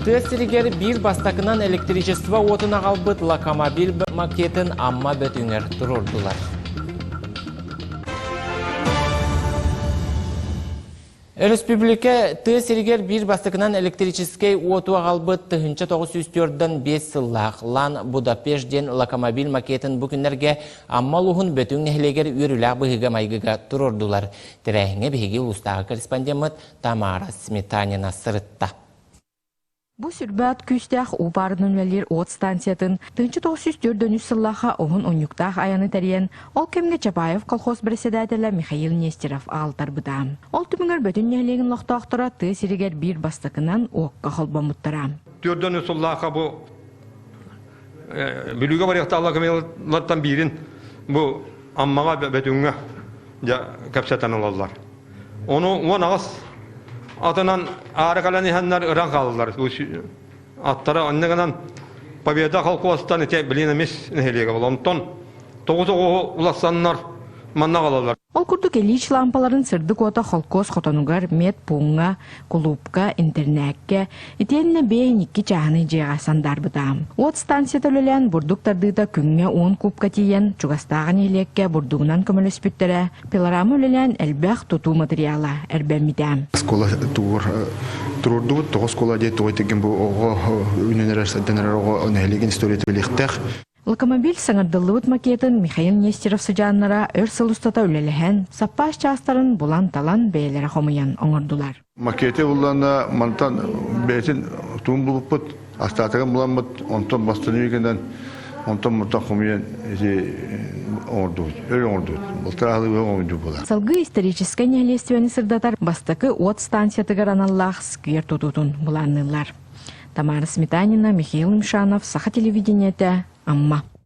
Тыа сиригэр биир бастакынан электричество уотун аҕалбыт локомобиль макетын Амма Бөтүҥэр туруордулар. Өрөспүүбүлүкэ тыа сиригэр биир бастакынан электрическэй уоту аҕалбыт 1904 сыллаах Лан Будапешт диэн локомобиль макетын бу күннэргэ Амма улууһун Бөтүҥ нэһилиэгэр үөрүүлээх быһыыга-майгыга туруордулар. Тэрээһиҥҥэ биһиги улуустааҕы корреспондеммыт Тамара Сметанина сырытта. Бу сүрбэт күүстээх уу паарынан үлэлиир уот станциятын 1943 сыллаахха уһун унньуктаах айаны тэрийэн, ол кэмҥэ Чапаев колхоз бэрэссэдээтэлэ Михаил Нестеров аҕалтарбыта. Ол түмүгэр Бөтүн нэһилиэгин олохтоохторо тыа сиригэр биир бастакынан уокка холбоммуттара. Төрдөн сыллаахха бу Бүлүүгэ барыахтаах лакомилартан биирин бу Аммаҕа Бөтүҥҥэ дьэ кэпсэтэн ылаллар. Ону 18 атынан аара кэлэн иһэннэр ыран хааллылар. Аттара онно гынан Победа холкуостан ити билин эмис нэһилиэгэ буолла. Онтон тоҕус оҕуһу улассаннар манна аҕалаллар. Ол курдук Ильич лаампаларын сырдык уота холкуос хотонугар, медпууҥҥа, кулуупка, интернээккэ, итиэннэ бэйэн икки чааһынай дьиэҕэ сандаарбыта. Уот станцията үлэлээн бурдук тардыыта күҥҥэ уон кубка тиийэн, чугастааҕы нэһилиэккэ бурдугунан көмөлөспүттэрэ, пилорама үлэлээн элбэх тутуу материала эрбэммитэ. Оскуола тугур туруордубут, тоҕо оскуола диye тугу тигин бу оҕо үүнэн эрэр, сайдан эрэр оҕо нэһилиэгин историята билиэхтээх. Локомобиль саҥардыллыбыт макетын Михаил Нестеров сыдьааннара өр сыл устата үлэлэһэн, саппаас чаастарын булан-талан бэйэлэрэ хомуйан оҥордулар. Макеты буллана мантан бэйэтин туун булуппут, астаатыгын буламмыт, онтон бастан гынан онтон мантан хомуйан ити оҥордубут, өр оҥордубут. Балтараа сылы оҥордубут буолар. Салгыы историческай нэһилиэстибэни сырдатар бастакы уот станциятыгар аналлаах сквер тутуутун былаанныыллар. Тамара Сметанина, Михаил Мишанов, Саха телевидениетэ, Амма.